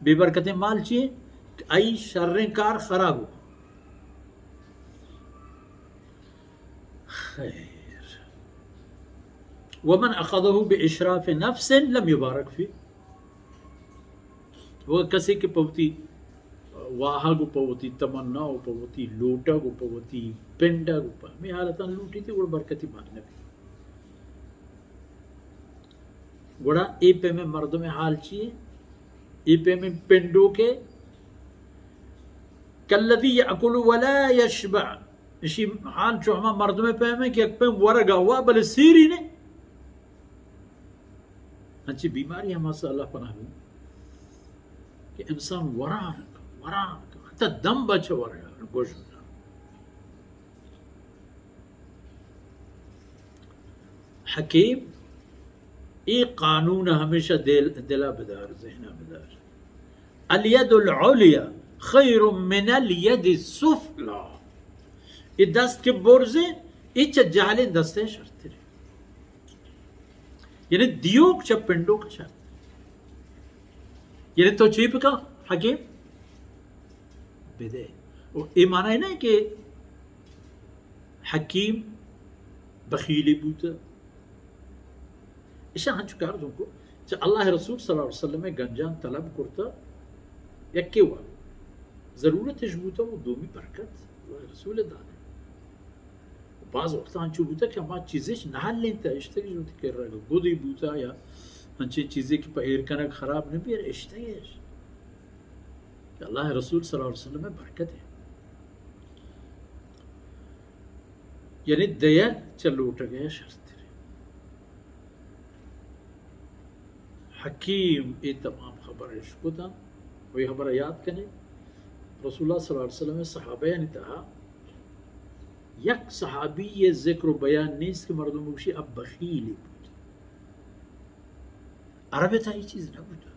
بے برکتیں مال چی؟ آئی شریں کار خراب ہو۔ خیر۔ ومن اخذه باشراف نفس لم يبارك فيه۔ وہ کسی کہ پہ وتی واہگ و پہ وتی تمنا و پہ وتی لوٹگ و پہ وتی پنڈگ و پہ ہمیں حالتاں لوٹی تھی، گڑا برکتی مال نبی۔ گڑا اے پیمیں مردم حال چی ہے؟ اے پیمیں پنڈو کے، کالذی یأکل ولا یشبع۔ اشی حال چو ہما مردم پیمیں کہ یک پیم ورگا وا بلے سیری نے۔ انچی بیماری ہما سے اللہ پناہ بی کہ انسان وران، وران، حتی دم بچ ورگا گوش۔ حکیم، اے قانون ہمیشہ دل، دلا بدار، ذہنا بدار۔ الید العلیا خیر من الید السفلی۔ اے دست کہ برزے، اے چہ جہلیں دستیں شرتر۔ یعنی دیوک چہ پنڈوک شرتر۔ یعنی تو چی بکا؟ حکیم بدے۔ و اے معنی نہ کہ حکیم بخیلی بوتہ۔ اشاں ہنچو کار دنکو چہ اللہ رسول صلی اللہ علیہ وسلم گنجان طلب کرتہ، یکے وا ضرورتش بوتہ و دومی برکت اللہ رسول دانے۔ باز وقت انچو بوتہ کہ ہما چیزش نہ ہلینتہ، اشتگش وتی کرا گدی بوتہ یا انچیں چیزے کہ پہ ایر کنگ خراب نہ بی، اشتگش۔ کہ اللہ رسول صلی اللہ علیہ وسلم برکت ہے۔ یعنی دیگ چہ لوٹگ ء شرتر۔ حکیم اے تمام خبر اشکتاں و اے خبر یاد کنے، رسول اللہ صلی اللہ علیہ وسلم صحابہ یعنی تہا یک صحابی یہ ذکر و بیان نیست کہ مردم گوشی اب بخیلی بود۔ عرب تہا یہ چیز نہ بوتا۔